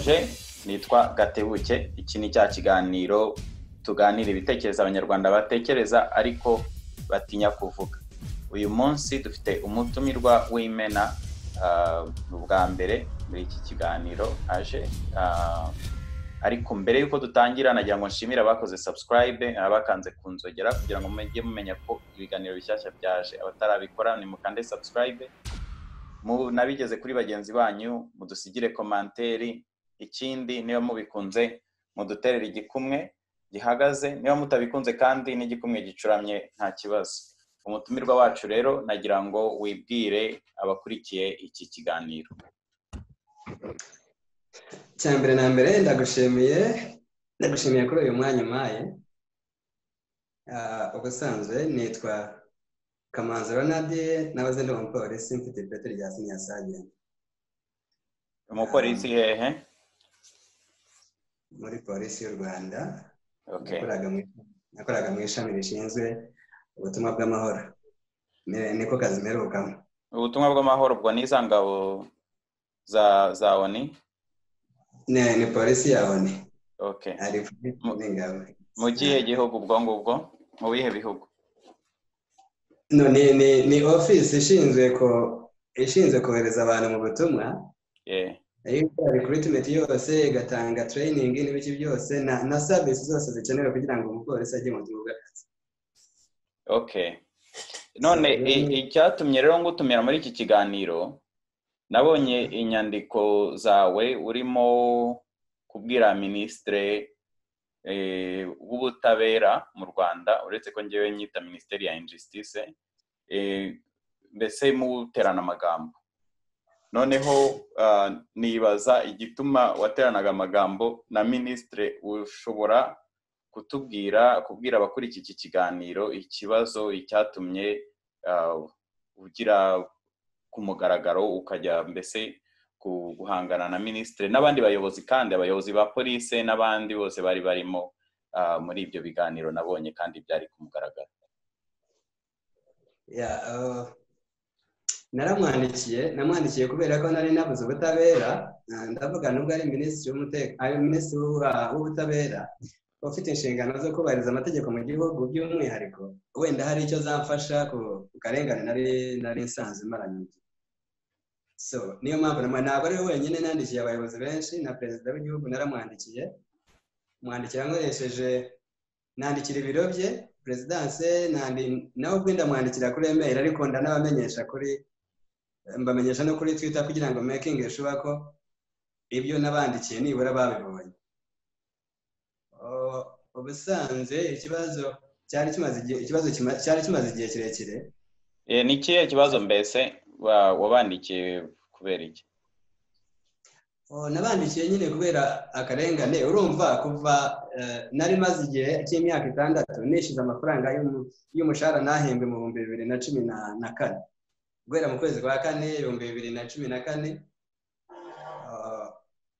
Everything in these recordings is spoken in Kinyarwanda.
Ndabasuhuje, nitwa Gatebuke. Iki ni cya kiganiro tuganira ibitekerezo Abanyarwanda batekereza ariko batinya kuvuga. Uyu munsi dufite umutumirwa w'imena, ubwa mbere muri iki kiganiro aje. Ariko mbere y'uko dutangira, nagira ngo nshimire abakoze subscribe, abakanze ku nzogera kugira ngo mujye mumenya ko ibiganiro bishyashya byaje. Abatarabikora, nimukande subscribe, nabigeze kuri bagenzi banyu, mudusigire commentaire. Ikindi, niba mubikunze, muduterere igikumwe gihagaze. Niba mutabikunze kandi, n'igikumwe gicuramye nta kibazo. Umutumirwa wacu rero, nagira ngo wibwire abakurikiye iki kiganiro. Cya mbere na mbere, ndagushimiye kuri uyu mwanya umpaye. Ubusanzwe nitwa Kamanzi Ronald, nahoze ndi umupolisi, mfite ipeti rya senior sergeant. Umupolisi hehe? Muri Polisi y'u Rwanda. Nakoraga mu ishami rishinzwe ubutumwa bw'amahoro. Niko kazi mperukamo. Ubutumwa bw'amahoro, ubwo ni za ngabo za ONU? Ni polisi ya ONU. Hari n'ingabo. Mu kihe gihugu ubwo ngubwo, mu bihe bihugu? No, ni office ishinzwe kohereza abantu mu butumwa. Iyo ikora recruitment yose, igatanga training n'ibiki byose na service zose zikenewe kugira ngo umupolisi ajye mu butumwa bw'akazi. Okay, none icyatumye rero ngutumira muri iki kiganiro, nabonye inyandiko zawe urimo kubwira minisitire w'ubutabera mu Rwanda, uretse ko ngewe nyita minisiteri ya injustice, mbese muterana amagambo. Noneho nibaza igituma wateranaga amagambo na minisitire. Ushobora kutubwira, kubwira abakurikiye iki kiganiro, ikibazo icyatumye ugira ku mugaragaro ukajya mbese guhangana na minisitiri n'abandi bayobozi, kandi abayobozi ba polisi n'abandi bose bari barimo muri ibyo biganiro nabonye, kandi byari ku mugaragaro? Naramwandikiye, namwandikiye kubera ko nari nabuze ubutabera. Ndavuga nubwo ari minisitiri w'umutekano, ari minisitiri w'ubutabera ufite inshingano zo kubahiriza amategeko mu gihugu, by'umwihariko wenda hari icyo zamfasha ku karengane nari nsanzwe maranye igihe. So niyo mpamvu ntabwo ari we wenyine nandikiye, abayobozi benshi, na perezida w'igihugu naramwandikiye, mwandikira nkoresheje, nandikira ibiro bye, perezidanse, nawe ubwe ndamwandikira kuri email, ariko ndanabamenyesha kuri, mbamenyesha no kuri Twitter kugira ngo making sure ko ibyo nabandikiye nibura babibonye. Ubusanzwe ikibazo cyari kimaze igihe kirekire. Ni ikihe kibazo mbese? Wabandikiye kubera iki? Nabandikiye nyine kubera akarengane. Urumva, kuva nari maze igihe cy'imyaka 6 nishyuza amafaranga y'umushahara nahembwe mu 2014, guhera mu kwezi kwa kane 2014.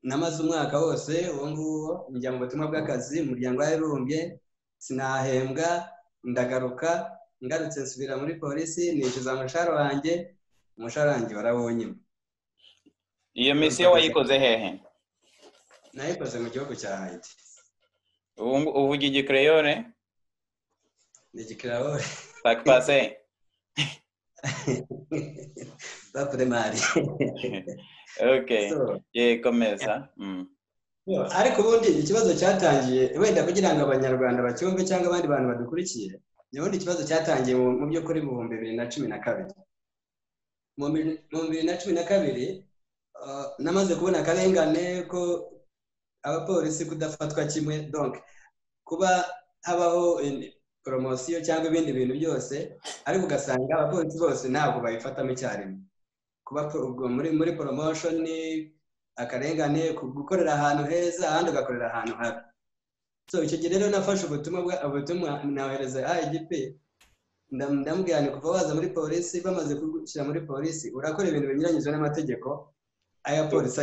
Namaze umwaka wose uwo nguwo njya mu butumwa bw'akazi mu Muryango w'Abibumbye, sinahembwa. Ndagaruka, ngarutse nsubira muri polisi, nishyuza umushahara wanjye, umushahara wanjye warawunyima. Iyo misiyo wayikoze hehe? Nayikoze mu gihugu cya Haiti. Uvuga igikireyore? Ni igikireyore. Sak pase? Bapure mari. Okay, ye, komeza. Ariko ubundi ikibazo cyatangiye, wenda kugira ngo Abanyarwanda bacyumve cyangwa abandi bantu badukurikiye, ubundi ikibazo cyatangiye mu by'ukuri mu 2012. Mu 2012 namaze kubona akarengane ko abapolisi kudafatwa kimwe, donc kuba habaho poromosiyo cyangwa ibindi bintu byose, ariko ugasanga abapolisi bose ntabwo babifatamo icyarimwe, kuba muri promotion, akarengane, gukorera ahantu heza, ahandi ugakorera ahantu habi. So icyo gihe rero nafashe ubutumwa nawohereza IGP, ndamubwira nti: "Kuva waza muri polisi, bamaze kugushyira muri polisi, urakora ibintu binyuranyije n'amategeko aya polisi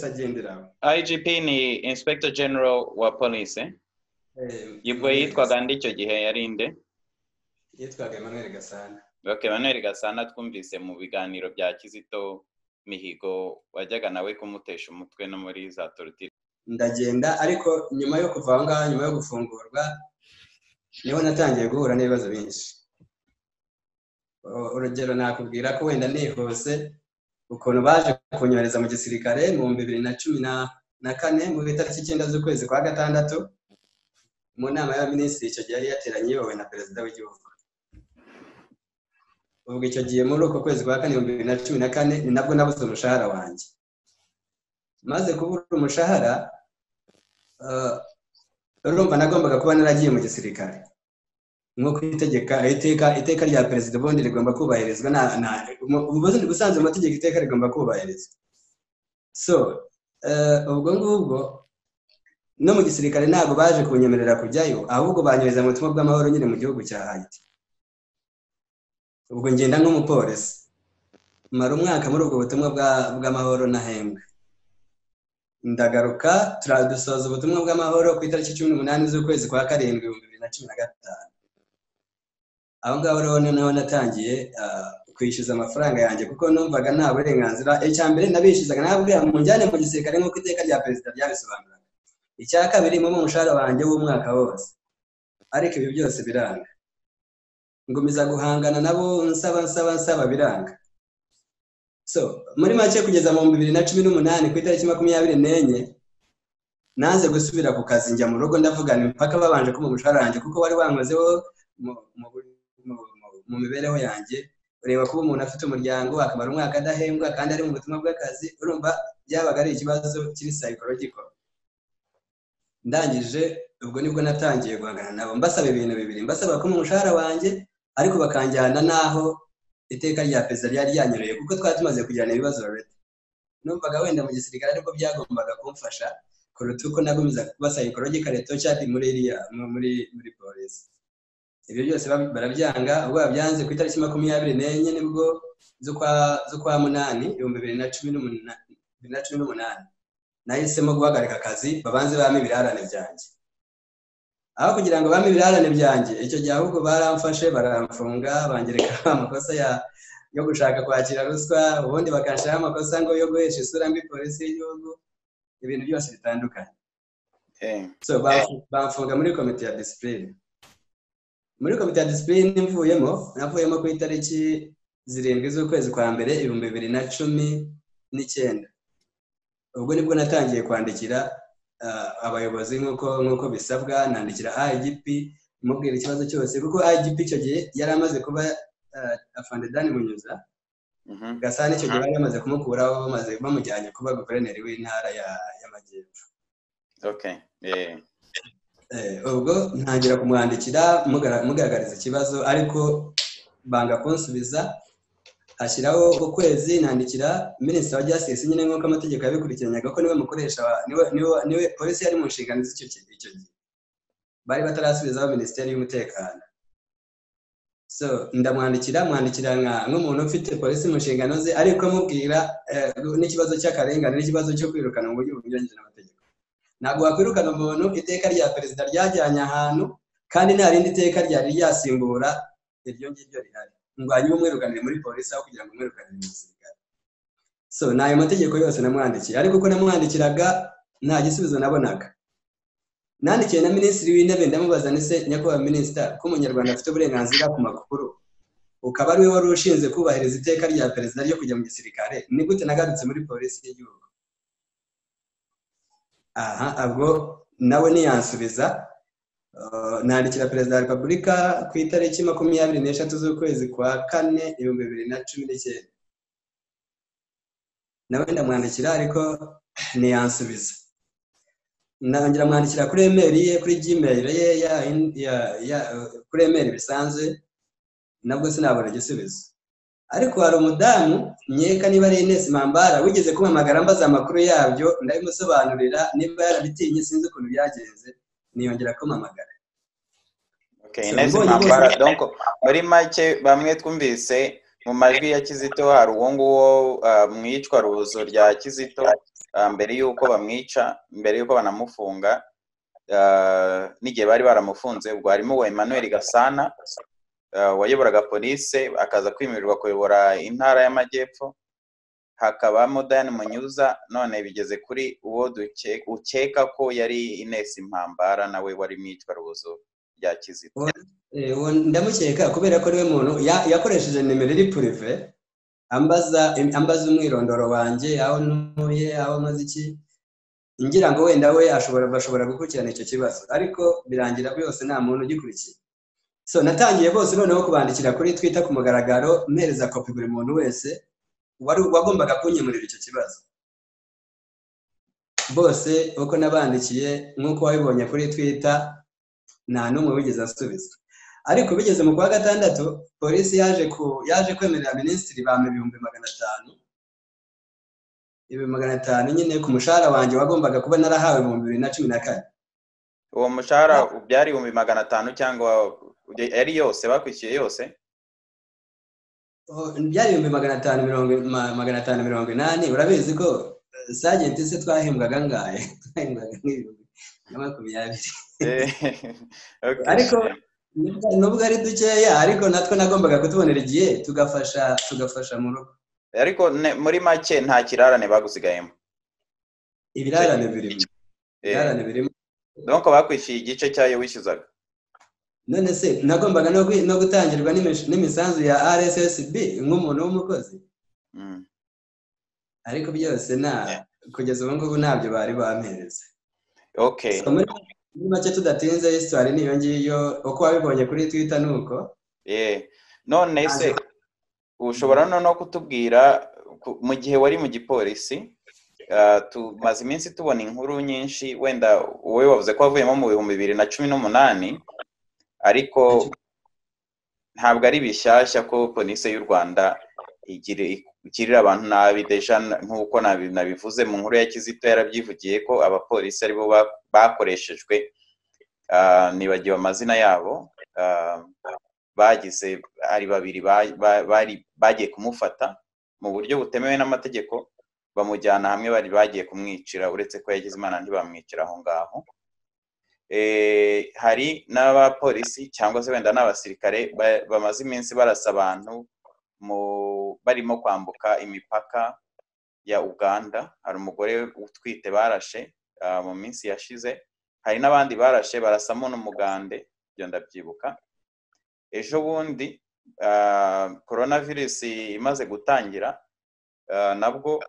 agenderaho." IGP ni Inspector General wa Police, eh? Ubwo yitwaga nde icyo gihe, yari nde? Yitwaga Emmanuel Gasana. Okay, Emmanuel Gasana twumvise mu biganiro bya Kizito. Mihigo wajyaga nawe kumutesha umutwe no muri za torture. Ndagenda, ariko nyuma yo kuva aho ngaho, nyuma yo gufungurwa, niho natangiye guhura n'ibibazo byinshi. Urugero nakubwira ko wenda nihuse ukuntu baje kunyohereza mu gisirikare mu 2014 mu itariki 9 z'ukwezi kwa gatandatu, mu nama y'abaminisitiri icyo gihe yari yateranye iyobowe na perezida w'igihugu. Ubwo icyo gihe muri uko kwezi kwa kane 2014 ni nabwo nabuze umushahara wanjye. Maze kubura umushahara, urumva nagombaga kuba naragiye mu gisirikare nk'uko iteka rya perezida ubundi rigomba kubahirizwa, ubundi busanzwe mu mategeko iteka rigomba kubahirizwa. So ubwo ngubwo no mu gisirikare ntabwo baje kunyemerera kujyayo, ahubwo banyohereza mu butumwa bw'amahoro nyine mu gihugu cya Haiti. Ubwo ngenda nk'umupolisi mara umwaka muri ubwo butumwa bw'amahoro nahembwe. Ndagaruka turadusoza ubutumwa bw'amahoro ku itariki 18 z'ukwezi kwa karindwi 2015. Aho ngaho rero noneho natangiye kwishyuza amafaranga yanjye kuko numvaga nta burenganzira. Icya mbere nabishyuzaga nababwira munjyane mu gisirikare nk'uko iteka rya perezida ryabisobanuraga. Icya kabiri mu mushahara wanjye w'umwaka wose. Ariko ibi byose biranga, ngumiza guhangana nabo nsaba biranga. So muri make kugeza mu 2018 ku itariki 24 nanze gusubira ku kazi, njya mu rugo ndavuga nti mpaka babanje kumpa umushahara wanjye kuko wari wankozeho mu mibereho yanjye. Ureba kuba umuntu afite umuryango akamara umwaka adahembwa kandi ari mu butumwa bw'akazi, urumva byabaga ari ikibazo kiri psychological. Ndangije ubwo nibwo natangiye guhangana nabo mbasaba ibintu bibiri, mbasaba ko umushahara wanjye ariko bakanjyana naho iteka rya perezida ryari ryanyoroye kuko twari tumaze kugirana ibibazo already. Numvaga wenda mu gisirikare ariko byagombaga kumfasha kuruta uko nagumiza kuba psychological tortured muri iriya muri polisi. Ibyo byose barabyanga. Ubwo babyanze ku itariki 24 nibwo z'ukwa munani 2018 nahisemo guhagarika akazi, babanze bampe ibirarane byanjye. Aho kugira ngo bampe ibirarane byanjye icyo gihe ahubwo baramfashe baramfunga, bangereka amakosa yo gushaka kwakira ruswa, ubundi bakanshiraho amakosa ngo yo guhesha isura mbi polisi y'igihugu, ibintu byose bitandukanye. So bamfunga muri komite ya discipline. Muri komite ya discipline navuyemo ku itariki 7 z'ukwezi kwa mbere 2019. Ubwo nibwo natangiye kwandikira abayobozi nk'uko bisabwa, nandikira IGP mubwira ikibazo cyose kuko IGP icyo gihe yari amaze kuba Afande Dan Munyuza. Gasana icyo gihe bari bamaze kumukuraho, bamaze bamujyanye kuba guverineri w'intara y'Amajyepfo. Ubwo ntangira kumwandikira mugaragariza ikibazo ariko banga kunsubiza. Hashyiraho ukwezi nandikira minisitiri wa justice nyine nk'uko amategeko yabikurikiranyaga ko niwe mukoresha, niwe polisi yari mu nshingano z'icyo gihe, bari batarasubizaho minisiteri y'umutekano. So ndamwandikira mwandikira nk'umuntu ufite polisi mu nshingano ze, ariko mubwira n'ikibazo cy'akarengane n'ikibazo cyo kwirukana mu buryo bunyuranyije n'amategeko. Ntabwo wakwirukana umuntu iteka rya perezida ryajyanye ahantu kandi nta rindi teka ryari ryasimbura iryo ngiryo rihari, ngo hanyuma umwirukanire muri polisi aho kugira ngo umwirukanire mu gisirikare. So n'ayo mategeko yose namwandikiye, ariko uko namwandikiraga nta gisubizo nabonaga. Nandikiye na minisitiri w'intebe ndamubaza nti se nyakubahwa minisita, ko umunyarwanda afite uburenganzira ku makuru, ukaba ari we wari ushinzwe kubahiriza iteka rya perezida ryo kujya mu gisirikare, ni gute nagarutse muri polisi y'igihugu? Aha ubwo nawe ntiyansubiza. Nandikira perezida wa repubulika ku itariki 23 z'ukwezi kwa kane 2019, nawe ndamwandikira ariko ntiyansubiza. Ntangira mwandikira kuri email ye, kuri gmail ye kuri email bisanzwe, nabwo sinabona igisubizo. Ariko hari umudamu nkeka niba ari Ines Mambara wigeze kumpamagara mbaza amakuru yabyo, ndabimusobanurira, niba yarabitinye sinzi ukuntu byagenze, niyongera kumpamagara. Ines Mambara, donc muri make bamwe twumvise mu majwi ya Kizito hari uwo nguwo mwicwa rubozo rya Kizito mbere yuko bamwica, mbere yuko banamufunga, n'igihe bari baramufunze, ubwo harimo uwo Emmanuel Gasana wayoboraga polisi akaza kwimurirwa kuyobora intara y'Amajyepfo, Hakabamo Diane Munyuza, none bigeze kuri uwo ukeka ko yari Ines Mpambara, nawe wari mu iyicwarubozo rya Kizito. Ndamukeka kubera ko niwe muntu yakoresheje nimero iri privé, ambaza umwirondoro wanjye, aho ntuye, aho maze iki, ngira ngo wenda we bashobora gukurikirana icyo kibazo, ariko birangira byose nta muntu ugikurikiye. So natangiye bose noneho kubandikira kuri Twitter ku mugaragaro, mpereza kopi buri muntu wese wagombaga kunkemurira icyo kibazo. Bose uko nabandikiye nk'uko wabibonye kuri Twitter, nta n'umwe wigeze asubiza. Ariko bigeze mu kwa gatandatu, polisi yaje kwemerera minisitiri, bampa 500,000, 500,000 nyine ku mushahara wanjye wagombaga kuba narahawe 2014. Uwo mushahara byari 500,000 cyangwa yari yose bakwishyuye yose? Byari 580,000. Urabizi ko sergeant se twahembwaga angahe? Twahembwaga nk'20,000. Ariko nubwo ari dukeya, ariko natwe nagombaga kutubonera igihe tugafasha mu rugo. Ariko muri make nta kirarane bagusigayemo? Ibirarane birimo. Ibirarane birimo. Donc bakwishyuye igice cyayo wishyuzaga. None se nagombaga no gutangirwa n'imisanzu ya RSSB nk'umuntu w'umukozi? Ariko byose kugeza ubu ngubu ntabyo bari bampereza. So, muri make tudatinze, histoire niyo ngiyo, uko wabibonye kuri Twitter nuko. None se ushobora noneho kutubwira mu gihe wari mu gipolisi, tumaze iminsi tubona inkuru nyinshi, wenda wowe wavuze ko wavuyemo mu 2018, ariko ntabwo ari bishyashya ko polisi y'u Rwanda igirira abantu nabi. Déjà nk'uko nabivuze mu nkuru ya Kizito, yarabyivugiye ko abapolisi aribo bakoreshejwe, nibagiwe amazina yabo, bagize ari babiri bari bagiye kumufata mu buryo butemewe n'amategeko, bamujyana hamwe bari bagiye kumwicira, uretse ko yagize Imana ntibamwicira aho ngaho. Hari n'abapolisi cyangwa se wenda n'abasirikare bamaze iminsi barasa abantu barimo kwambuka imipaka ya Uganda. Hari umugore utwite barashe mu minsi yashize, hari n'abandi barashe barasamo n'umugande, ibyo ndabyibuka. Ejo bundi coronavirus imaze gutangira, nabwo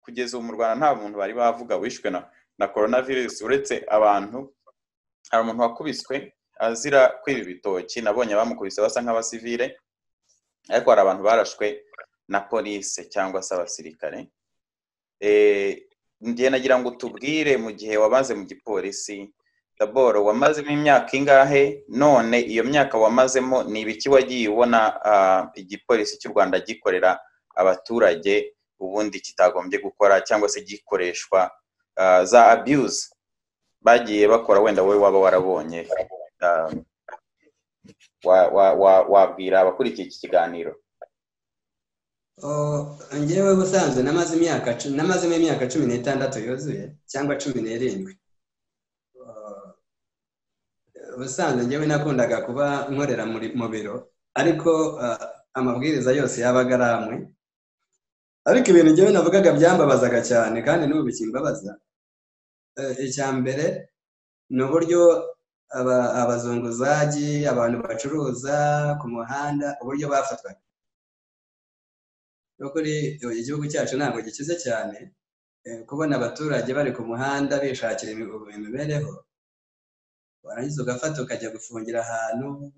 kugeza ubu mu Rwanda nta muntu bari bavuga wishwe na coronavirus, uretse abantu, hari umuntu wakubiswe azira kwiba ibitoki, nabonye bamukubise basa nk'abasivile, ariko hari abantu barashwe na polisi cyangwa se abasirikare. Ngiye nagira ngo tubwire mu gihe wabaze mu gipolisi, d'abord wamazemo imyaka ingahe? None iyo myaka wamazemo ni ibiki wagiye ubona igipolisi cy'u Rwanda gikorera abaturage ubundi kitagombye gukora, cyangwa se gikoreshwa za abuse bagiye bakora, wenda wowe waba warabonye, wabwira abakurikiye iki kiganiro? Njyewe ubusanzwe namazemo imyaka 16 yuzuye cyangwa 17. Ubusanzwe njyewe nakundaga kuba nkorera mu biro, ariko amabwiriza yose yabaga ari amwe. Ariko ibintu njyewe navugaga byambabazaga cyane kandi n'ubu bikimbabaza, icya mbere ni uburyo abazunguzaji, abantu bacuruza ku muhanda, uburyo bafatwaga. Kuri igihugu cyacu ntabwo gikize cyane, kubona abaturage bari ku muhanda bishakira imibereho, warangiza ugafata ukajya gufungira ahantu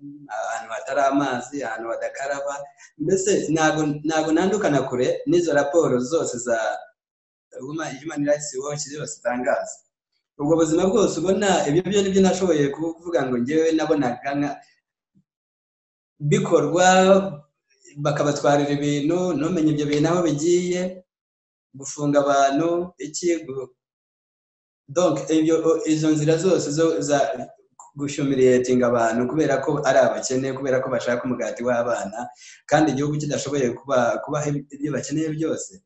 hatari amazi, ahantu badakaraba, mbese ntabwo nandukana kure n'izo raporo zose za Human Rights Watch zose zitangaza. Ubwo buzima bwose ubona, ibyo byo nibyo nashoboye kuvuga ngo njyewe nabonaga bikorwa, bakabatwarira ibintu, ntumenye ibyo bintu aho bigiye, gufunga abantu, iki, donc izo nzira zose za gushumiriyetinga abantu kubera ko ari abakene, kubera ko bashaka umugati w'abana, kandi igihugu kidashoboye kubaha ibyo bakeneye byose.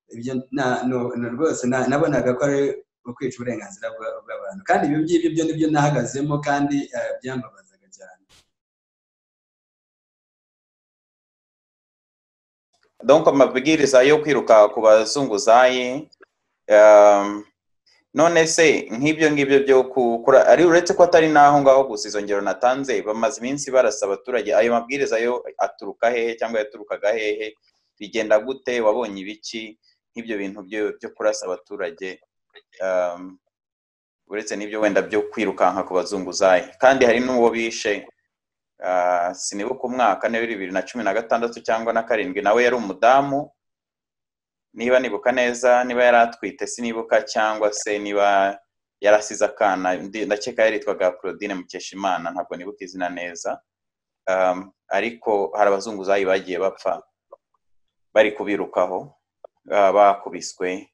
Ibyo rwose nabonaga ko ari ukwica uburenganzira bw'abantu, kandi ibyo ngibyo byo nibyo nahagazemo kandi byambabazaga cyane. Donc amabwiriza yo kwiruka ku bazunguzayi, none se nk'ibyo ngibyo byo gukora, ari uretse ko atari n'aho ngaho gusa, izo ngero natanze, bamaze iminsi barasa abaturage, ayo mabwiriza yo aturuka hehe cyangwa yaturukaga hehe? Bigenda gute? Wabonye ibiki nk'ibyo bintu byo kurasa abaturage, uretse n'ibyo wenda byo kwirukanka ku bazunguzayi? Kandi hari n'uwo bishe, sinibuka umwaka, niba 2016 cyangwa na karindwi, nawe yari umudamu, niba nibuka neza, niba yari atwite sinibuka, cyangwa se niba yarasize akana, ndakeka yaritwaga Claudine Mukeshimana, ntabwo nibuka izina neza. Ariko hari abazunguzayi bagiye bapfa bari kubirukaho, bakubiswe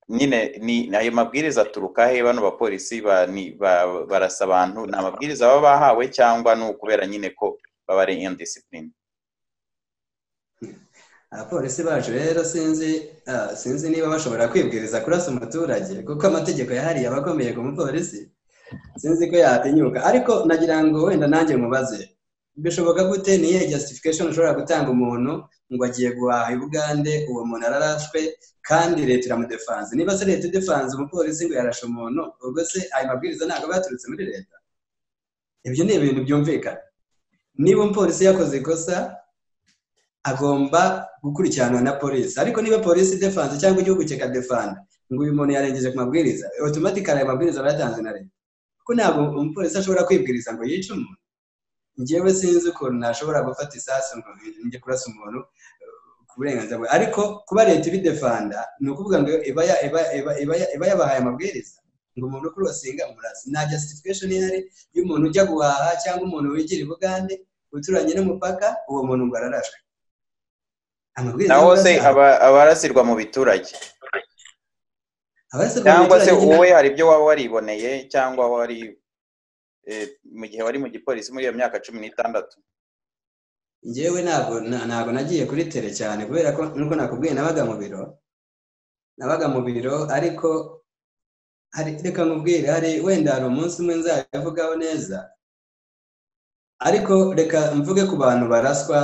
nyine. Ni ayo mabwiriza aturuka he? Bano bapolisi barasa abantu, ni amabwiriza baba bahawe cyangwa ni ukubera nyine ko baba ari indiscipline? Abapolisi bacu rero sinzi niba bashobora kwibwiriza kurasa umuturage, kuko amategeko yahariye aba akomeye ku mupolisi, sinzi ko yatinyuka. Ariko nagira ngo wenda nanjye mubaze: bishoboka gute? Ni iyihe justification ushobora gutanga, umuntu ngo agiye guhaha i Bugande, uwo muntu ararashwe kandi leta iramudefanze? Niba se leta idefanze umupolisi ngo yarashe umuntu, ubwo se ayo mabwiriza ntabwo aba yaturutse muri leta? Ibyo ni ibintu byumvikana. Niba umupolisi yakoze ikosa, agomba gukurikiranwa na polisi. Ariko niba polisi idefanze cyangwa igihugu kikadefanda ngo uyu muntu yarengeje ku mabwiriza, automatically ayo mabwiriza aba yatanzwe na leta, kuko ntabwo umupolisi ashobora kwibwiriza ngo yice umuntu. Njyewe sinzi ukuntu nashobora gufata isasu ngo njye kurasa umuntu ku burenganzira bwe. Ariko kuba leta ibidefanda ni ukuvuga ngo iba yabahaye amabwiriza ngo umuntu ukurosinga umurasi. Nta justification ihari y'umuntu ujya guhaha cyangwa umuntu wigira i Bugande uturanye n'umupaka, uwo muntu ngo ararashwe. Amabwiriza Naho se yo kurasa abarasirwa mu biturage? Abarasirwa mu Cyangwa se biturage nyine. Wowe hari ibyo waba wariboneye cyangwa wari mu gihe wari mu gipolisi muri iyo myaka 16? Njyewe ntabwo nagiye kuri terrain cyane, kubera ko nkuko nakubwiye nabaga mu biro. Ariko hari, reka nkubwire, hari wenda hari umunsi umwe nzabivugaho neza. Ariko reka mvuge ku bantu baraswa,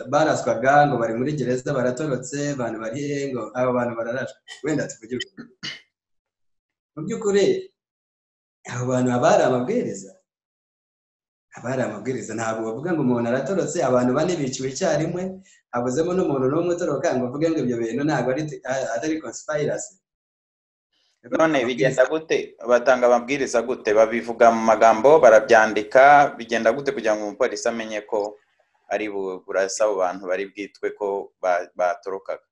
baraswaga ngo bari muri gereza baratorotse, abantu bari hehe, ngo abo bantu bararashwe. Wenda tuvuge ukuri. Mu by'ukuri abo bantu haba hari amabwiriza, haba hari amabwiriza. Ntabwo bavuga ngo umuntu aratorotse, abantu bane biciwe icyarimwe, habuzemo n'umuntu n'umwe utoroka, ngo uvuge ngo ibyo bintu ntabwo ari atari conspiracy. None bigenda gute? Batanga amabwiriza gute? Babivuga mu magambo? Barabyandika? Bigenda gute kugira ngo umupolisi amenye ko ari burasa abo bantu bari bwitwe ko batorokaga?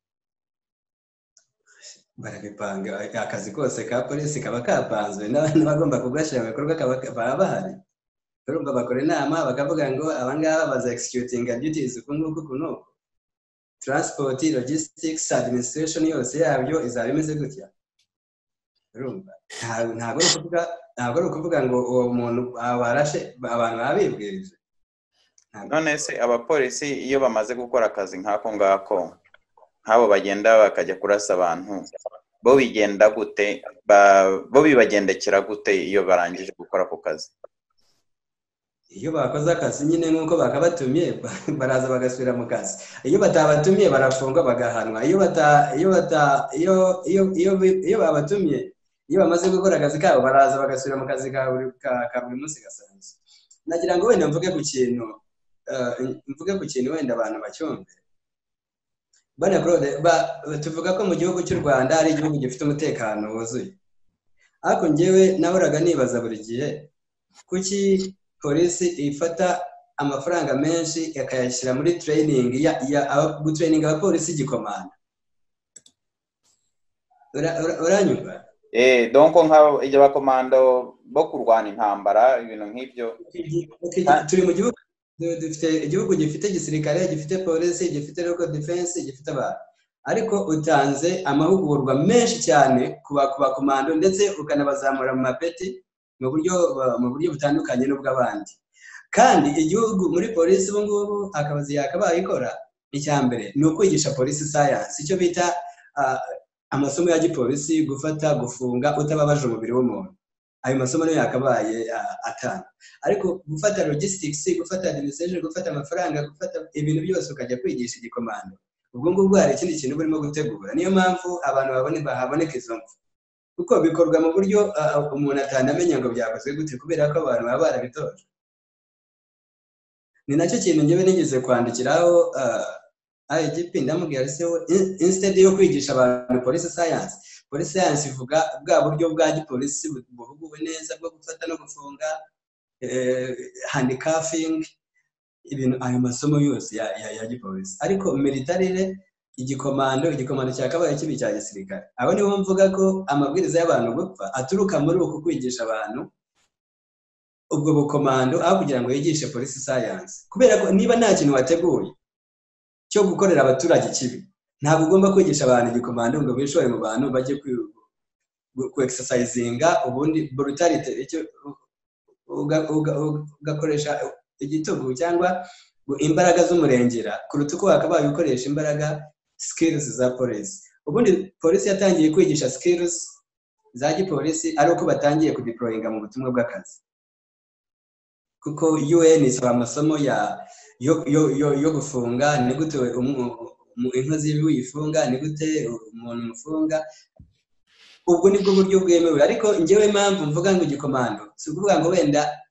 Barabipanga. Akazi kose ka polisi kaba kapanzwe, n'abagomba kugashyira mu bikorwa baba bahari. Urumva bakora inama bakavuga ngo abangaba baza executinga duties uku nguku, uku n'uku, transport, logistics, administration yose yabyo izaba imeze gutya. Urumva ntabwo ari ukuvuga ngo uwo muntu barashe abantu baba bibwirije. None se abapolisi iyo bamaze gukora akazi nk'ako ngako, nk'abo bagenda bakajya kurasa abantu, bo bigenda gute? Bo bibagendekera gute iyo barangije gukora ako kazi? Iyo bakoze akazi nyine nk'uko bakabatumye, baraza bagasubira mu kazi. Iyo batabatumye barafungwa bagahanwa. Iyo bata iyo bata iyo iyo iyo iyo babatumye, iyo bamaze gukora akazi kabo, baraza bagasubira mu kazi ka buri munsi gasanzwe. Nagira ngo wenda mvuge ku kintu wenda abantu bacyumve. Bwana Claude, tuvuga ko mu gihugu cy'u Rwanda ari igihugu gifite umutekano wuzuye, ariko njyewe nahoraga nibaza buri gihe kuki polisi ifata amafaranga menshi ikayashyira muri training ya gutraininga abapolisi igikomanda. Uranyumva? Donc nk'abakomando bo kurwana intambara, ibintu nk'ibyo. Turi mu gihugu dufite igihugu gifite igisirikare, gifite polisi, gifite local defense, gifite abantu, ariko utanze amahugurwa menshi cyane ku bakomando, ndetse ukanabazamura mu mapeti mu buryo butandukanye n'ubw'abandi. Kandi igihugu muri polisi ubu ngubu akazi yakabaye ikora, icya mbere ni ukwigisha polisi science, icyo bita amasomo ya gipolisi, gufata, gufunga utababaje umubiri w'umuntu. Ayo masomo niyo yakabaye atanga. Ariko gufata logistics, gufata administration, gufata amafaranga, gufata ibintu byose ukajya kwigisha igikomando, ubwo ngubwo hari ikindi kintu burimo gutegura. Niyo mpamvu abantu bahaboneka izo mfu, kuko bikorwa mu buryo umuntu atanamenya ngo byakozwe gute, kubera ko abantu baba barabitojwe. Ni nacyo kintu njyewe nigeze kwandikiraho IGP, ndamubwira se instead yo kwigisha abantu police science, police science ivuga bwa buryo bwa gipolisi buhuguwe neza bwo gufata no gufunga, handcuffing, ibintu ayo masomo yose ya gipolisi. Ariko militarire, igikomando cyakabaye kibi cya gisirikare. Aho niho mvuga ko amabwiriza y'abantu gupfa aturuka muri uku kwigisha abantu ubwo bukomando aho kugira ngo yigishe police science, kubera ko niba nta kintu wateguye cyo gukorera abaturage kibi, ntabwo ugomba kwigisha abantu igikomando ngo bishore mu bantu bajye ku exercisinga ubundi brutality, icyo ugakoresha igitugu cyangwa imbaraga z'umurengera kuruta uko wakabaye ukoresha imbaraga skills za polisi. Ubundi polisi yatangiye kwigisha skills za gipolisi ari uko batangiye kudeployinga mu butumwa bw'akazi, kuko UN isaba amasomo yo gufunga, ni gute inkozi y'ibibi uyifunga, ni gute umuntu umufunga. Ubwo nibwo buryo bwemewe. Ariko njyewe impamvu mvuga ngo igikomando, si ukuvuga ngo wenda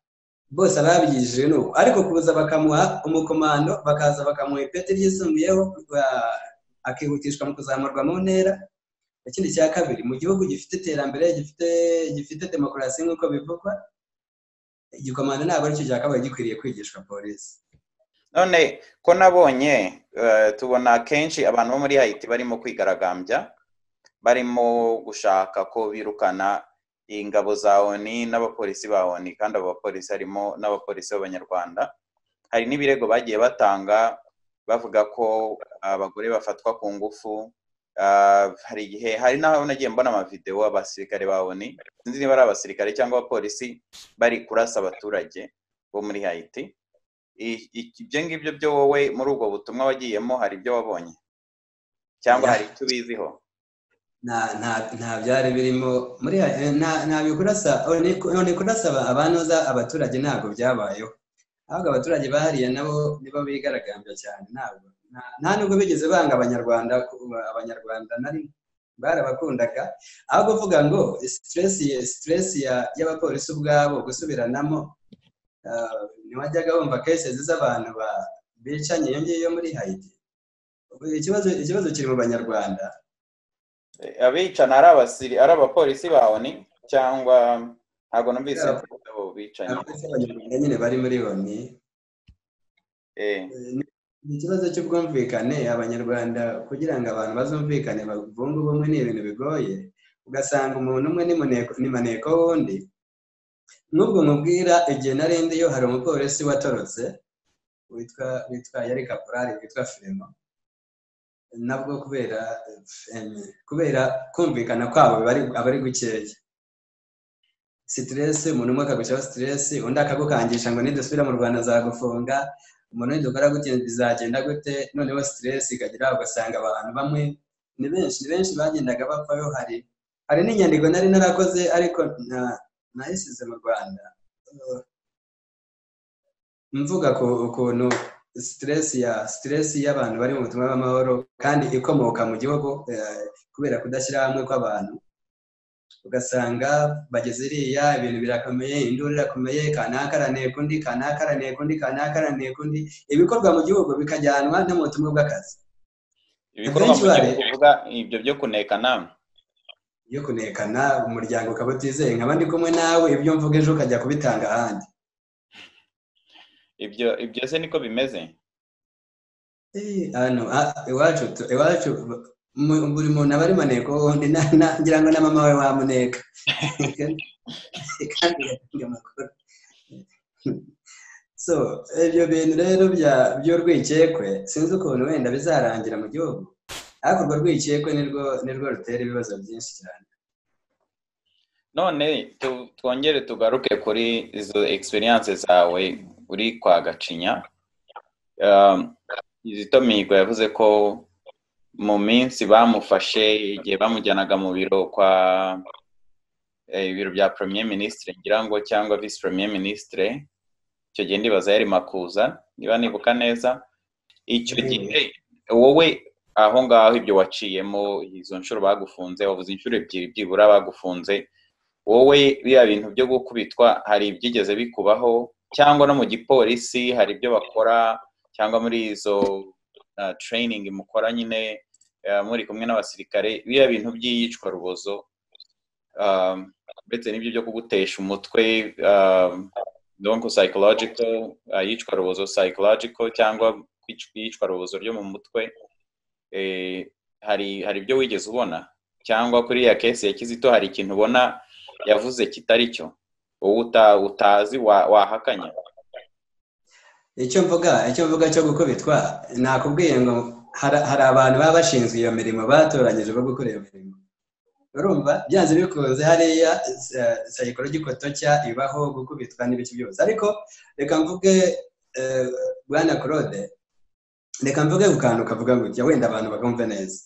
bose ababyigishije ni uko, ariko kuza bakamuha umukomando, bakaza bakamuha ipeti ryisumbuyeho, akihutishwa mu kuzamurwa mu ntera. Ikindi cya kabiri, mu gihugu gifite iterambere, gifite demokarasi nk'uko bivugwa, igikomando ntabwo aricyo cyakabaye gikwiriye kwigishwa polisi. None ko nabonye tubona kenshi abantu bo muri Haiti barimo kwigaragambya, barimo gushaka ko birukana ingabo za ONU n'abapolisi ba ONU, kandi abo bapolisi harimo n'abapolisi b'Abanyarwanda. Hari n'ibirego bagiye batanga bavuga ko abagore bafatwa ku ngufu. Hari igihe hari n'aho nagiye mbona amavidewo abasirikare ba ONU, sinzi niba ari abasirikare cyangwa abapolisi, bari kurasa abaturage bo muri Haiti. Ibyo ngibyo byo wowe muri ubwo butumwa wagiyemo hari ibyo wabonye cyangwa hari icyo ubiziho? Nta byari birimo muri nta bikurasa none kurasa abanoza abaturage ntabwo byabayeho. Ahubwo abaturage bahariye nabo nibo bigaragambya cyane, ntabwo nta nubwo bigeze banga Abanyarwanda nari barabakundaga. Ahubwo uvuga ngo stress y'abapolisi ubwabo gusubiranamo, ntiwajyaga wumva cases z'abantu bicanye iyo ngiyo muri Haiti. Ikibazo kiri mu Banyarwanda. Abicana ari abapolisi ba ONU cyangwa ntabwo numvise abo bicanyi? Abapolisi b'Abanyarwanda nyine bari muri ONU. Ni ikibazo cy'ubwumvikane. Abanyarwanda kugira ngo abantu bazumvikane bunge ubumwe ni ibintu bigoye, ugasanga umuntu umwe ni maneko wundi. N'ubwo mubwira igihe narindi yo hari umupolisi watorotse witwa yari kaporari witwa Firemo, nabwo kubera kumvikana kwabo aba ari gukeya. Stress, umuntu umwe akagushyiraho stress, undi akagukangisha ngo nidusubira mu Rwanda azagufunga, umuntu nidukora gute bizagenda gute, noneho stress ikagira ugasanga abantu bamwe ni benshi bagendaga bapfayo. Hari n'inyandiko nari narakoze ariko nayisize mu Rwanda, mvuga ukuntu stress y'abantu bari mu butumwa bw'amahoro kandi ikomoka mu gihugu kubera kudashyira hamwe kw'abantu, ugasanga bageze iriya ibintu birakomeye, induru irakomeye, kanaka araneka undi, kanaka araneka undi, kanaka araneka undi, ibikorwa mu gihugu bikajyanwa no mu butumwa bw'akazi. Ibikorwa mu gihugu uvuga ibyo byo kunekana? Byo kunekana, umuryango ukaba utizeye, nkaba ndi kumwe nawe, ibyo mvuga ejo ukajya kubitanga ahandi. Ibyo se niko bimeze? Hano iwacu buri muntu aba ari maneko wundi, ngira ngo na mama we wamuneka kandi agatanga amakuru. So ibyo bintu rero by'urwikekwe sinzi ukuntu wenda bizarangira mu gihugu, ariko urwo rwikekwe nirwo rutera ibibazo byinshi cyane. None twongere tugaruke kuri izo experience zawe uri kwa Gacinya. Kizito Mihigo yavuze ko mu minsi bamufashe igihe bamujyanaga mu biro kwa Ibiro bya Premier Ministre ngira ngo, cyangwa Vice Premier Ministre, icyo gihe ndibaza yari Makuza niba nibuka neza. Icyo gihe wowe aho ngaho ibyo waciyemo, izo nshuro bagufunze, wavuze inshuro ebyiri byibura bagufunze, wowe biriya bintu byo gukubitwa hari ibyigeze bikubaho, cyangwa no mu gipolisi hari ibyo bakora, cyangwa muri izo training mukora nyine muri kumwe n'abasirikare, biriya bintu by'iyicwa rubozo, ndetse n'ibyo byo kugutesha umutwe, donc psychological, yicwa rubozo psychological cyangwa iyicwa rubozo ryo mu mutwe, hari ibyo wigeze ubona, cyangwa kuri ya case ya Kizito hari ikintu ubona yavuze kitari cyo wowe utazi wahakanya? Icyo mvuga cyo gukubitwa, nakubwiye ngo hari abantu baba bashinzwe iyo mirimo, batoranyije bo gukora iyo mirimo. Urumva byanze bikunze hariya psychological torture ibaho, gukubitwa n'ibiki byose. Ariko reka mvuge, bwana Claude, reka mvuge ku kantu kavuga gutya, wenda abantu bakumve neza.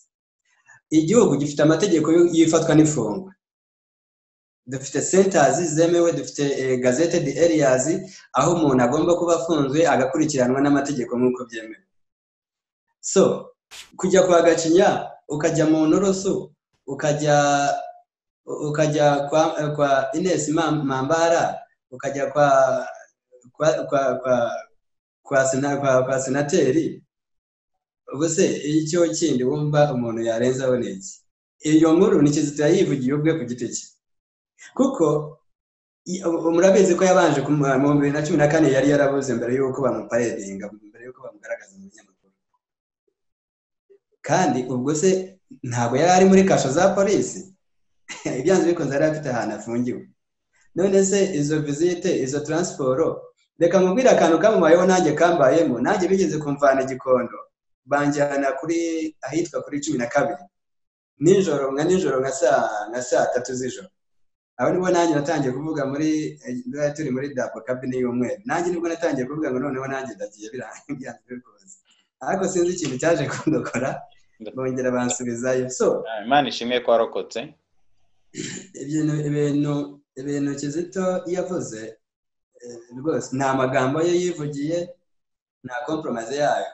Igihugu gifite amategeko y'ifatwa n'ifungwa, dufite centers zemewe, dufite gazetted areas aho umuntu agomba kuba afunzwe agakurikiranwa n'amategeko nk'uko byemewe. So kujya kwa Gacinya, ukajya mu Nturusu, ukajya kwa Ines Mambara, ukajya kwa senateri, ubu se icyo kindi wumva umuntu yarenzaho ni iki? Iyo nkuru ni Kizito yayivugiye ubwe ku giti cye, kuko murabizi ko yabanje mu 2014 yari yarabuze mbere y'uko bamuparedinga, mbere y'uko bamugaragaza mu binyamakuru. Kandi ubwo se ntabwo yari ari muri kasho za polisi? Ibyanze bikunze yari afite ahantu afungiwe. None se izo visite, izo transport? Reka mubwire akantu kamubayeho, nanjye kambayemo. Nanjye bigeze kumvana Igikondo, banjyana kuri ahitwa kuri 12 nijoro, nka nijoro nka saa 3 z'ijoro. Aho nibwo nanjye natangiye kuvuga muri turi muri double cabine y'umweru. Nanjye nibwo natangiye kuvuga ngo noneho nanjye ndagiye, birangiye bikunze. Ariko sinzi ikintu cyaje kundokora, bongera bansubizayo. So Imana ishimwe ko warokotse. Ibintu Kizito yavuze rwose ni amagambo ye yivugiye, nta compromise yayo.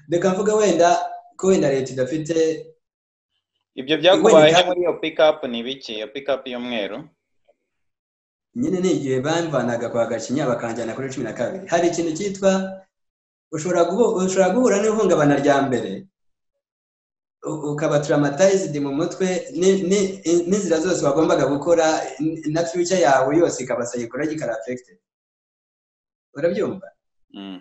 Reka mvuga wenda ko wenda leta idafite Ibyo byakubayeho muri iyo pickup ni ibiki, iyo pickup y'umweru? Nyine ni igihe bamvanaga kwa Gacinya bakanjyana kuri 12. Hari ikintu cyitwa ushobora guhura n'ihungabana rya mbere, ukaba traumatized mu mutwe, n'inzira zose wagombaga gukora na future yawe yose ikaba psychological affected. Urabyumva?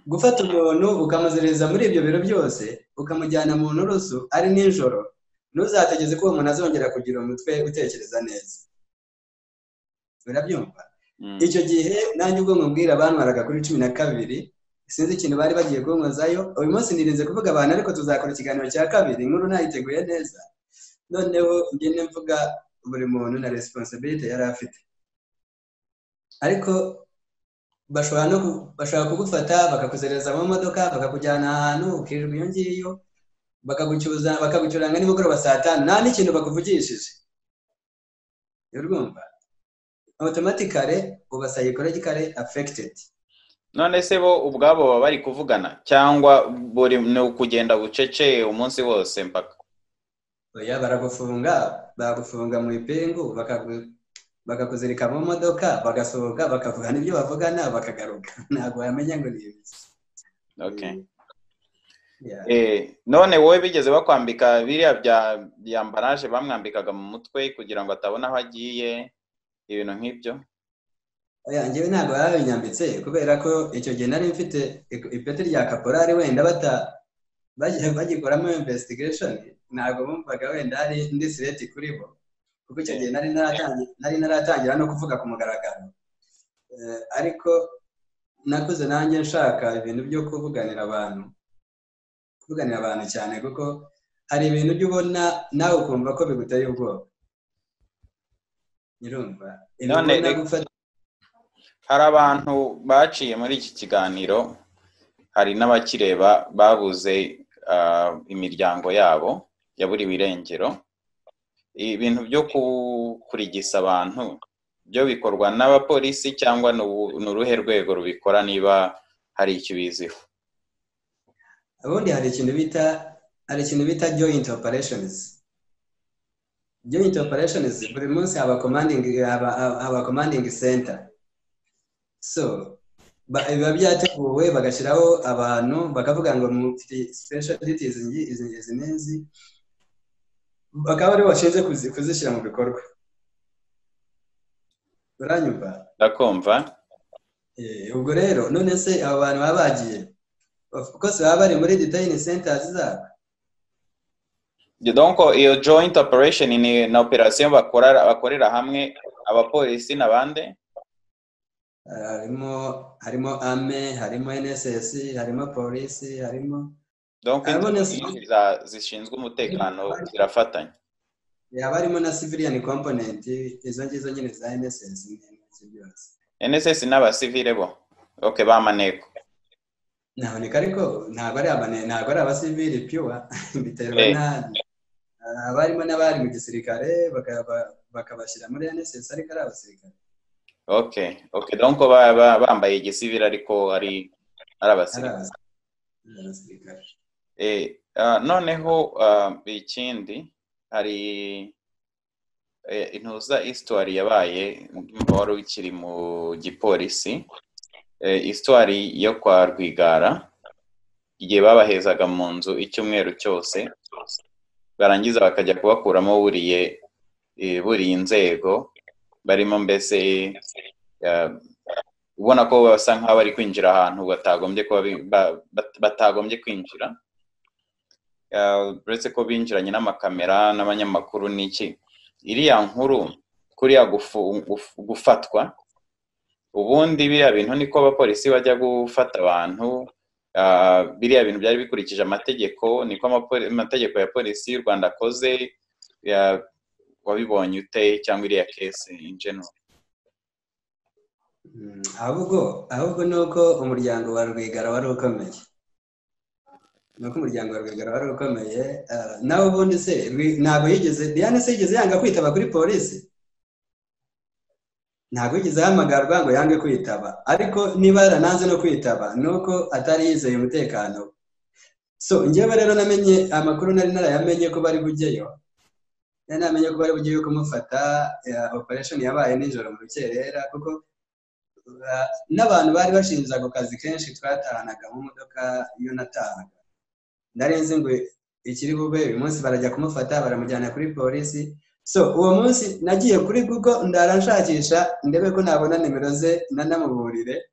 Gufata umuntu ukamuzereza muri ibyo biro byose, ukamujyana mu Nturusu ari nijoro, ntuzategeze ko uwo muntu azongera kugira umutwe utekereza neza. Urabyumva? Icyo gihe nanjye ubwo nkubwira, bantwaraga kuri 12, sinzi ikintu bari bagiye kunkozayo. Uyu munsi nirinze kuvuga abantu, ariko tuzakora ikiganiro cya kabiri, inkuru nayiteguye neza, noneho ngende mvuga buri muntu na responsibility yari afite. Ariko bashobora no bashobora kugufata bakakuzereza mu modoka, bakakujyana ahantu ukirirwa iyo ngiyo, bakagucyuza, bakagucyuranga nimugoroba saa 5, nta n'ikintu bakuvugishije. Urumva automatically uba psychologically affected. None se bo ubwabo baba bari kuvugana, cyangwa buri ni ukugenda bucece umunsi wose mpaka? Oya, baragufunga, bagufunga mu ipingu, bakakuzirika mu modoka, bagasohoka bakavugana ibyo bavugana, bakagaruka. Ntabwo wamenya ngo ni ibiki. Yeah. None wowe bigeze bakwambika biriya bya ambaraje bamwambikaga mu mutwe kugira ngo atabona aho agiye, ibintu nk'ibyo? Oya, njyewe ntabwo babinyambitse, kubera ko icyo gihe nari mfite ipeti rya kaporari. Wenda bata bagikoramo investigation, ntabwo bumvaga wenda hari indi threat kuri bo, kuko icyo gihe nari naratangira no kuvuga ku mugaragaro. Ariko nakuze nanjye nshaka ibintu byo kuvuganira abantu cyane, kuko hari ibintu ujya ubona nawe ukumva ko biguteye ubwoba. Nyirumva None ibintu ubona gufata Hari abantu baciye muri iki kiganiro, hari n'abakireba babuze imiryango yabo yaburiwe irengero. Ibintu byo kurigisa abantu. Byo bikorwa n'abapolisi cyangwa ni uruhe rwego rubikora, niba hari icyo ubiziho? Ubundi hari ikintu bita joint operations. Joint operations, buri munsi haba commanding center. So biba byateguwe, bagashyiraho abantu, bakavuga ngo mufite special duties izi n'izi, bakaba aribo bashinzwe kuzishyira mu bikorwa. Uranyumva? Ndakumva. Ubwo rero none se abo bantu baba bagiye, of course baba bari muri detain centers zabo. Donc iyo joint operation ni na operation bakora, bakorera hamwe abapolisi n'abandi? Harimo army, harimo NSS, harimo polisi, harimo Donc harimo na inzego nyinshi zishinzwe umutekano zirafatanya. Haba harimo na civilian component, izo ngizo nyine za NSS n'iki byose. NSS n'abasivile bo, okay, bamaneko. Ntaboneka, ariko ntabwo ari abasivili pure, biterwa na haba harimo n'abari mu gisirikare, bakabashyira muri NSS ariko ari abasirikare. Okay, donc baba bambaye igisivile ariko ari ari abasirikare. Abasirikare. Noneho ikindi, hari intuza histoire yabaye, ndumva wari ukiri mu gipolisi, histoire yo kwa Rwigara, igihe babahezaga mu nzu icyumweru cyose, barangiza bakajya kubakuramo buriye inzego barimo, mbese ubona ko basa nk'aho bari kwinjira ahantu batagombye kuba batagombye kwinjira. Uretse ko binjiranye n'amakamera n'abanyamakuru n'iki. Iriya nkuru, kuriya gufatwa, ubundi biriya bintu niko abapolisi bajya gufata abantu? Biriya bintu byari bikurikije amategeko? Niko amategeko ya polisi y'u Rwanda akoze? Wabibonye ute, cyangwa iriya case in general? Ahubwo ni uko umuryango wa Rwigara wari ukomeye, ni uko umuryango wa Rwigara wari ukomeye. Nawe ubundi se ntabwo yigeze, Diane se yigeze yanga kwitaba kuri polisi? Ntabwo yigeze ahamagarwa ngo yange kwitaba. Ariko niba yarananze no kwitaba, ni uko atari yizeye umutekano we. So njyewe rero namenye amakuru, nari narayamenye ko bari bujyeyo, nari namenye ko bari bujyeyo kumufata. Operation yabaye nijoro mu rukerera, kuko n'abantu bari bashinze ako kazi kenshi twatahanaga mu modoka. Iyo natahaga nari nzi ngo ikiri bube uyu munsi, barajya kumufata, baramujyana kuri polisi. So uwo munsi nagiye kuri Google, ndara nshakisha ndebe ko nabona nimero ze nanamuburire,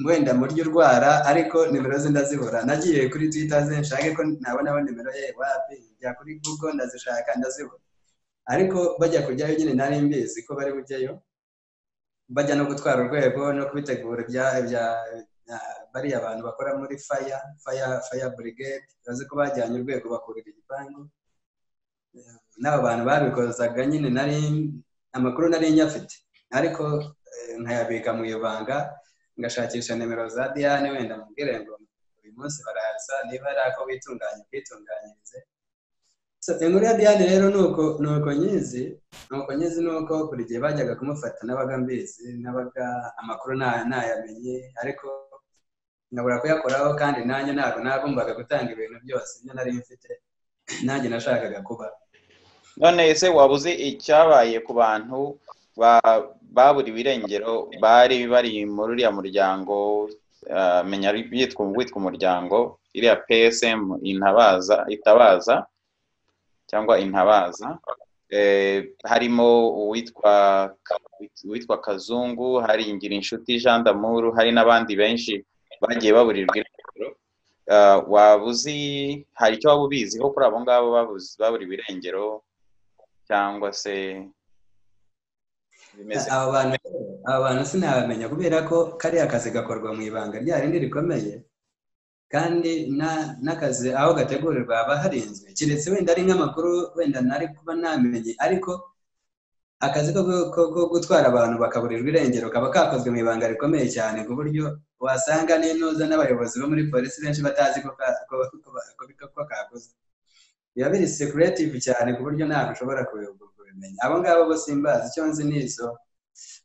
wenda muryo urwara, ariko nimero ze ndazibura. Nagiye kuri Twitter ze nshake ko nabonaho nimero ye, wapi. Njya kuri Google ndazishaka, ndazibura. Ariko bajya kujyayo nyine nari mbizi ko bari bujyeyo, bajya no gutwara urwego no kubitegura bya bariya bantu bakora muri fire brigade, bazi ko bajyanye urwego bakurira igipangu n'abo bantu babikozaga nyine. Nari amakuru nari nyafite, ariko nkayabika mu ibanga, ngashakisha nimero za Diane, wenda mubwire ngo uyu munsi baraza, niba ari ako witunganya kwitunganyirize. So inkuru ya Diane rero nuko nyizi, nuko buri gihe bajyaga kumufata nabaga mbizi, nabaga amakuru nayamenye, ariko nkabura kuyakoraho. Kandi nanjye ntabwo nagombaga gutanga ibintu byose ibyo nari mfite, nanjye nashakaga kuba. None ese waba uzi icyabaye ku bantu baburiwe irengero bari bari muri uriya muryango, menya witwa umuryango iriya PSM Intabaza, Itabaza cyangwa Intabaza, harimo uwitwa Kazungu, hari Ngirinshuti Jean d'Amour, hari n'abandi benshi bagiye baburirwa irengero? Waba uzi, hari icyo waba ubiziho kuri abo ngabo baburiwe irengero, cyangwa se bimeze? Aba bantu sinabamenya, kubera ko kariya kazi gakorwa mu ibanga rya rindi rikomeye, kandi n'akazi aho gategurirwa haba harinzwe, keretse wenda ari nk'amakuru wenda nari kuba namenye. Ariko akazi ko gutwara abantu bakaburirwa irengero kaba kakozwe mu ibanga rikomeye cyane, ku buryo wasanga n'intuza n'abayobozi bo muri polisi benshi batazi ko kakozwe. Biba biri secretive cyane, ku buryo ntabwo ushobora kubimenya. kubimenya. Abo ngabo bo simbazi, icyo nzi ni izo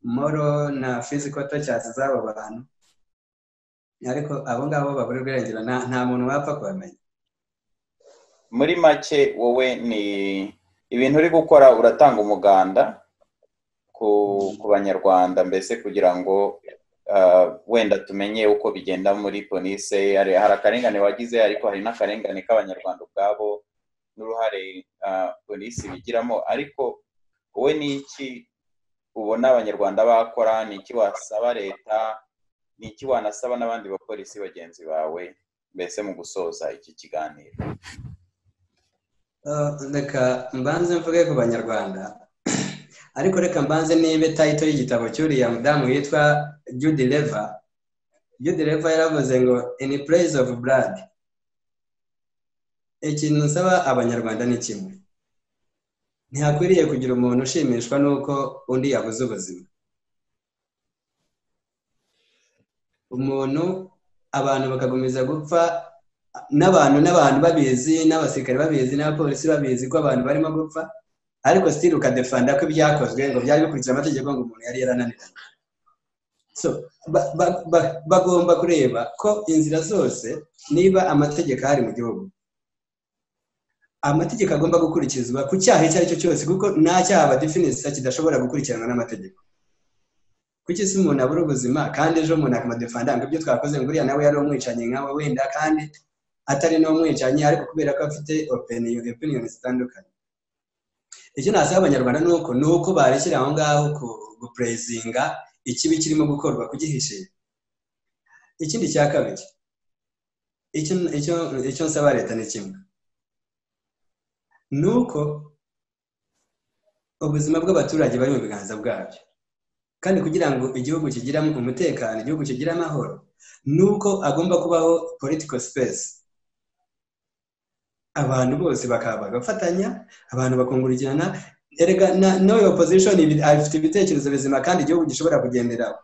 moral na physical tortures z'abo bantu, ariko abo ngabo baburirwa irengero nta muntu wapfa kubamenya. Muri make, wowe ni ibintu uri gukora, uratanga umuganda ku Banyarwanda mbese kugira ngo wenda tumenye uko bigenda muri polise. Hari akarengane wagize, ariko hari n'akarengane k'Abanyarwanda ubwabo n'uruhare polisi bigiramo. Ariko wowe ni iki ubona Abanyarwanda bakora? Ni iki wasaba leta? Ni iki wanasaba n'abandi bapolisi bagenzi bawe, mbese mu gusoza iki kiganiro? Reka mbanze mvuge ku Banyarwanda, ariko reka mbanze nibe title y'igitabo cy'uriya mudamu witwa Judy Lever. Judy Lever yaravuze ngo "In Praise of Blood". Ikintu nsaba Abanyarwanda ni kimwe: ntihakwiriye kugira umuntu ushimishwa n'uko undi yabuze ubuzima. Umuntu, abantu bakagumiza gupfa, n'abantu babizi, n'abasirikare babizi, n'abapolisi babizi ko abantu barimo gupfa, ariko still ukadefenda ko ibyakozwe ngo byari bikurikije amategeko, ngo umuntu yari yarananiranye. So bagomba kureba ko inzira zose, niba amategeko ahari mu gihugu, amategeko agomba gukurikizwa ku cyaha icyo ari cyo cyose, kuko nta cyaha badefinisa kidashobora gukurikiranwa n'amategeko. Kuki se umuntu abura ubuzima, kandi ejo umuntu akamudefenda ngo ibyo twakoze, ngo uriya nawe yari umwicanyi nkawe, wenda kandi atari n'umwicanyi, ariko kubera ko afite opinion zitandukanye? Icyo nasaba Abanyarwanda ni uko barekera aho ngaho gupraisinga ikibi kirimo gukorwa, kugihishira. Ikindi cya kabiri, icyo nsaba leta ni kimwe: ni uko ubuzima bw'abaturage bari mu biganza bwabyo, kandi kugira ngo igihugu kigire umutekano, igihugu kigire amahoro, ni uko agomba kubaho political space, abantu bose bakaba bagafatanya, abantu bakungurikirana. Erega n'uyu opposition afite ibitekerezo bizima kandi igihugu gishobora kugenderaho,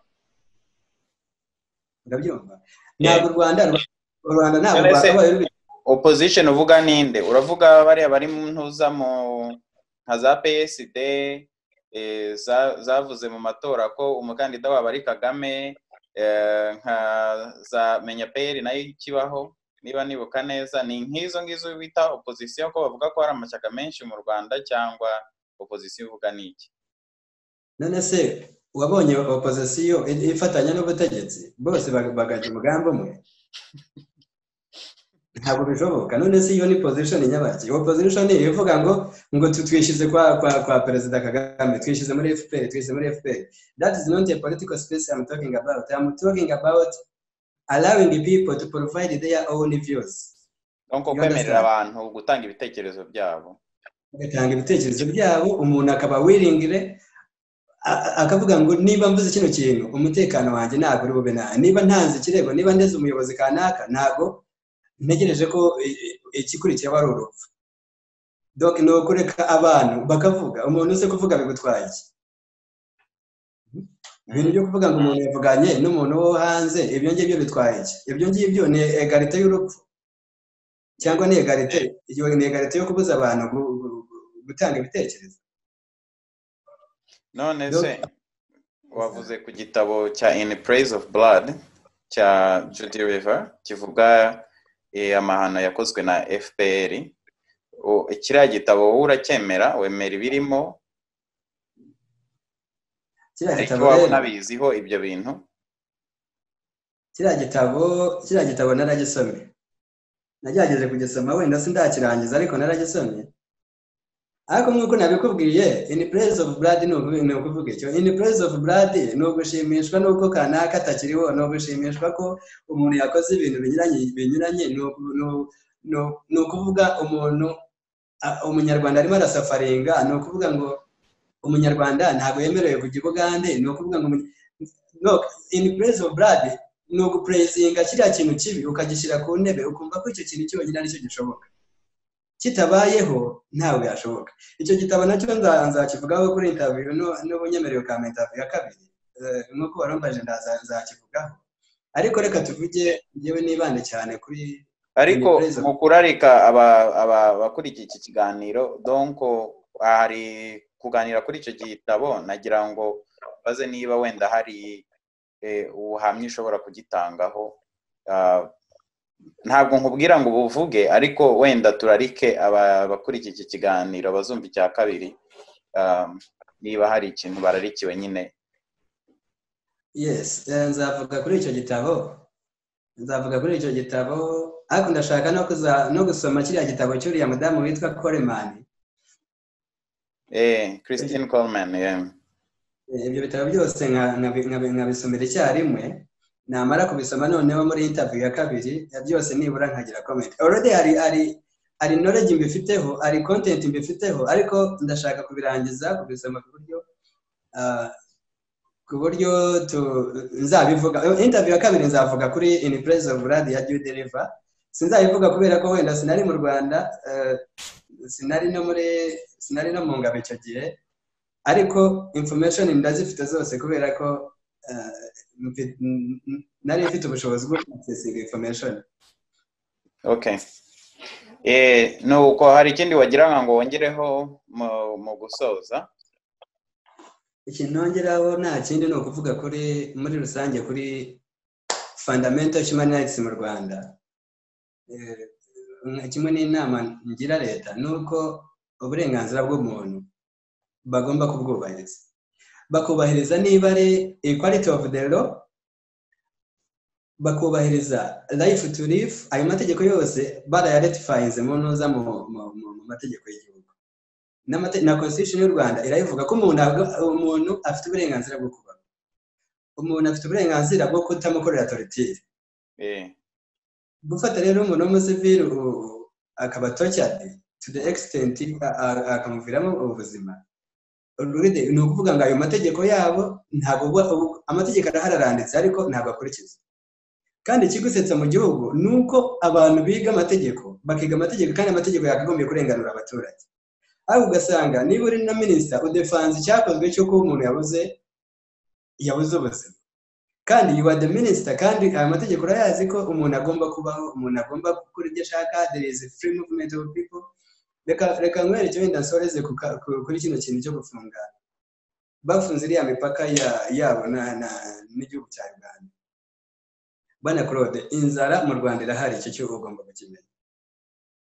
urabyumva? Ntabwo u Rwanda ntabwo rwakabaye ruri Opposition uvuga ninde? Uravuga bariya bari mu ntuza, mu nka za PSD, zavuze mu matora ko umukandida wabo ari Kagame, nka za Menya PR nayo ikibaho niba nibuka neza? Ni nk'izo ngizo bita opposition, ko bavuga ko hari amashyaka menshi mu Rwanda, cyangwa opposition ivuga ni iki? None se wabonye opposition ifatanya n'ubutegetsi, bose bagajya umugambi umwe? Ntabwo bishoboka. None se iyo ni position nyabaki? Opposition ivuga ngo twishyize kwa Perezida Kagame, twishyize muri FPR, twishyize muri FPR, that is not a political space I'm talking about. I'm talking about allowing people to provide their own views. Donc kwemerera abantu gutanga ibitekerezo byabo. Bagatanga ibitekerezo byabo, umuntu akaba willingly akavuga ngo niba mvuze kino kintu, umutekano wanjye ntabwo uri bube nabi, niba ntanze ikirego, niba ndeze umuyobozi kanaka, ntabwo ntegereje ko igikurikira ari urupfu. Donc ni ukureka abantu bakavuga. Umuntu uzi kuvuga bigutwaye iki? Ibintu byo kuvuga ngo umuntu yavuganye n'umuntu wo hanze, ibyo ngibyo bitwaye iki? Ibyo ngibyo ni égalité y'urupfu, cyangwa ni égalité yo kubuza abantu gutanga ibitekerezo? None se wavuze ku gitabo cya In Praise of Blood cya Judy River, kivuga amahano yakozwe na FPR. Kiriya gitabo wowe uracyemera? Wemera ibirimo? Ariko waba unabiziho ibyo bintu? Kiriya gitabo naragisomye, nagerageje kugisoma, wenda sindakirangiza, ariko naragisomye. Ariko nk'uko nabikubwiye, In Praise of Blood ni ukuvuga icyo? In Praise of Blood ni ugushimishwa n'uko kanaka atakiriho, ni ugushimishwa ko umuntu yakoze ibintu binyuranye, ni ukuvuga umuntu, Umunyarwanda arimo arasufferinga, ni ukuvuga ngo Umunyarwanda ntabwo yemerewe kujya i Bugande, ni ukuvuga ngo In Praise of Blood ni ugupraisinga kiriya kintu kibi, ukagishyira ku ntebe, ukumva ko icyo kintu cyonyine aricyo gishoboka, kitabayeho ntabwo yashoboka. Icyo gitabo nacyo nzakivugaho kuri interview, n'ubunyemerewe ukampa interview ya kabiri nk'uko warumvaje, nzakivugaho. Ariko reka tuvuge, ngewe nibande cyane kuri Ariko mu kurarika abakurikiye iki kiganiro, donc hari kuganira kuri icyo gitabo, nagira ngo baze niba wenda hari ubuhamya ushobora kugitangaho. Ntabwo nkubwira ngo ubuvuge, ariko wenda turarike abakurikiye iki kiganiro bazumva icya kabiri, niba hari ikintu bararikiwe nyine. Yes, nzavuga kuri icyo gitabo, nzavuga kuri icyo gitabo, ariko ndashaka no gusoma kiriya gitabo cy'uriya mudamu witwa Coleman. Christine Coleman, yeah. Ibyo bitabo byose nkabisomera icyarimwe, namara kubisoma noneho muri interview ya kabiri ya byose nibura nkagira comment. Already hari knowledge mbifiteho, hari content mbifiteho, ariko ndashaka kubirangiza kubisoma ku buryo nzabivuga. Interview ya kabiri nzavuga kuri In Praise of Blood ya Judi Rever. Sinzabivuga kubera ko wenda sinari mu Rwanda, sinari no mu ngabo icyo gihe, ariko information ndazifite zose kubera ko nari mfite ubushobozi bwo accessing information. Okay, nuko hari ikindi wagira ngo wongereho mu gusoza? Ikintu nongeraho nta kindi, ni ukuvuga kuri muri rusange kuri fundamental human rights mu Rwanda. Kimwe n'inama ngira leta ni uko uburenganzira bw'umuntu bagomba kubwubahiriza, bakubahiriza niba ari equality of the law, bakubahiriza life to live. Ayo mategeko yose barayaratifyinze mu ntuza mu mategeko y'igihugu na constitution y'u Rwanda irabivuga ko umuntu afite uburenganzira bwo kubaho, umuntu afite uburenganzira bwo kutamukorera torture. Gufata rero umuntu w'umusivili akaba tortured to the extent akamuviramo ubuzima, ni ukuvuga ngo ayo mategeko yabo ntabwo amategeko arahari, aranditse, ariko ntabwo akurikiza. Kandi ikigusetsa mu gihugu ni uko abantu biga amategeko, bakiga amategeko, kandi amategeko yakagombye kurenganura abaturage, ariko ugasanga niba uri na minisita udefendinze icyakozwe cy'uko umuntu yabuze ubuzima, kandi you are the minister, kandi aya mategeko urayazi ko umuntu agomba kubaho, umuntu agomba gukora ibyo ashaka, there is a free movement of people. Reka nkwereke wenda nsoreze kuri kino kintu cyo gufunga, bafunze iriya mipaka yabo n'igihugu cya Uganda. Bwana Claude, inzara mu Rwanda irahari, icyo cyo ugomba kukimenya.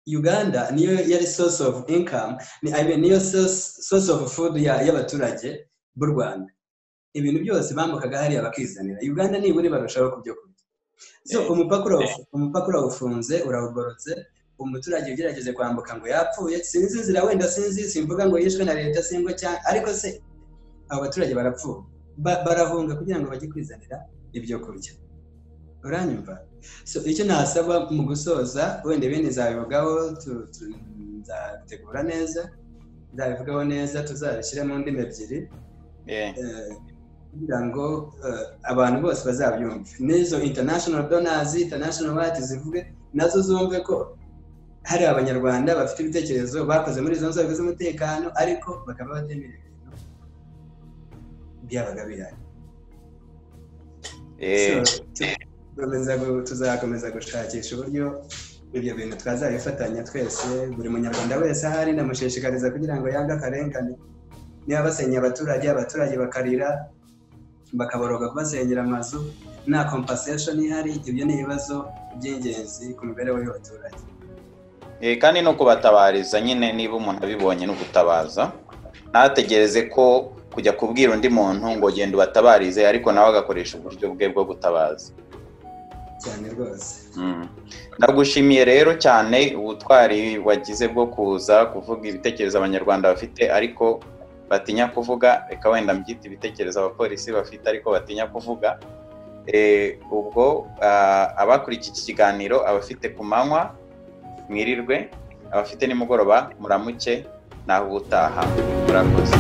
Uganda niyo yari source of income, I mean, niyo source of food y'abaturage b'u Rwanda. Ibintu byose bambukaga hariya bakizanira. Uganda nibura barushaho ku byo kurya. So umupaka urawufunze, urawugorotse, umuturage ugerageze kwambuka ngo yapfuye, sinzi inzira wenda, sinzi, simvuga ngo yishwe na leta, singwa cyane, ariko se abo baturage barapfuye, barahunga kugira ngo bajye kwizanira ibyo kurya, uranyumva? So icyo nasaba mu gusoza, wenda ibindi nzabivugaho, nzabitegura neza, nzabivugaho neza, tuzabishyire mu ndimi ebyiri kugira ngo abantu bose bazabyumve, n'izo international donors, international what, zivuge nazo zumve ko hari Abanyarwanda bafite ibitekerezo bakoze muri izo nzego z'umutekano, ariko bakaba batemera ibintu byabaga bihari. Tuzakomeza gushakisha uburyo ibyo bintu twazabifatanya twese. Buri Munyarwanda wese ahari ndamushishikariza kugira ngo yange akarengane. Niba basenya abaturage, abaturage bakarira, bakaboroga kubasenyera amazu nta compensation ihari, ibyo ni ibibazo by'ingenzi ku mibereho y'abaturage. Kandi no kubatabariza nyine, niba umuntu abibonye no gutabaza, ntategereze ko kujya kubwira undi muntu ngo genda ubatabarize, ariko nawe agakoresha uburyo bwe bwo gutabaza. Cyane rwose. Ndagushimiye rero cyane ubutwari wagize bwo kuza kuvuga ibitekerezo Abanyarwanda bafite ariko batinya kuvuga. Reka wenda mbyite ibitekerezo abapolisi bafite ariko batinya kuvuga. Ubwo abakurikiye iki kiganiro, abafite ku manywa mwirirwe, abafite nimugoroba muramuke, naho ubutaha, murakoze.